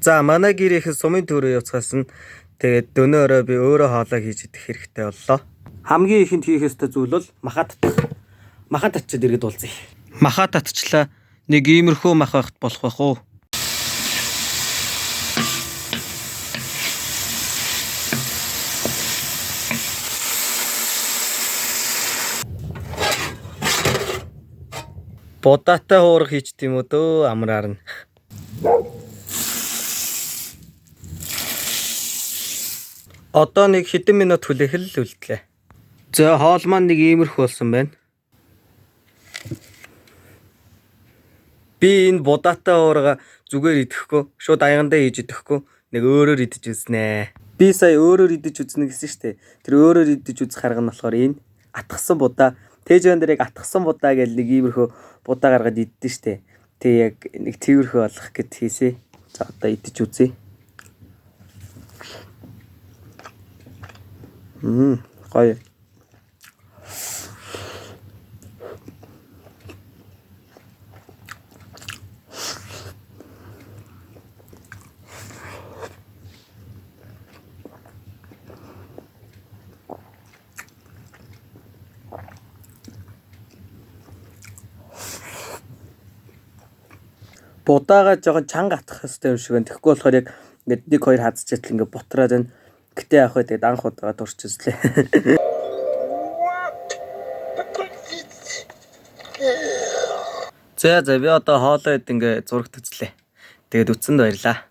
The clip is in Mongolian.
За манай гэрийнхэн сумын төрөө явцгаас нь тэгээд дөнөө орой би өөрөө хоолоо хийж идэх хэрэгтэй боллоо. Хамгийн ихэнд хийх ёстой зүйл бол маха татах. Маха татчиад иргэд уулзъя. Маха татчлаа. Нэг иймэрхүү мах байхад болох байх уу? Будаатай хуурах хийчт юм уу дөө амраар нь. Одоо нэг хэдэн минут хүлээх л үлдлээ. За хоол маань нэг иймэрхүү болсон байна. Би энэ будаатай уурга зүгээр идэхгүй, шууд аягандаа хийж идэхгүй, нэг өөрөөр идэж үзнэ. Би сая өөрөөр идэж үзнэ гэсэн шүү дээ. Тэр өөрөөр идэж үзэх арга нь болохоор энэ атгсан будаа. Тэжэн дээр яг атгсан будаа гэж нэг иймэрхүү будаа гаргаад иддэн шүү дээ. Тэг яг нэг тиймэрхүү болох гэд хийсэ. За одоо идэж үзье. Гоё. Будаага жоохон чанга атгах хэрэгтэй юм шиг байна. Тэгэхгүй болохоор яг ингээд нэг хоёр хазчихтал ингээд бутраад байна. Гэтэ яах вэ? Тэгээд анх удаага турч үзлээ. За за би одоо хоолоо ид ингээд зурагт үзлээ. Тэгээд үтсэнд баярлаа.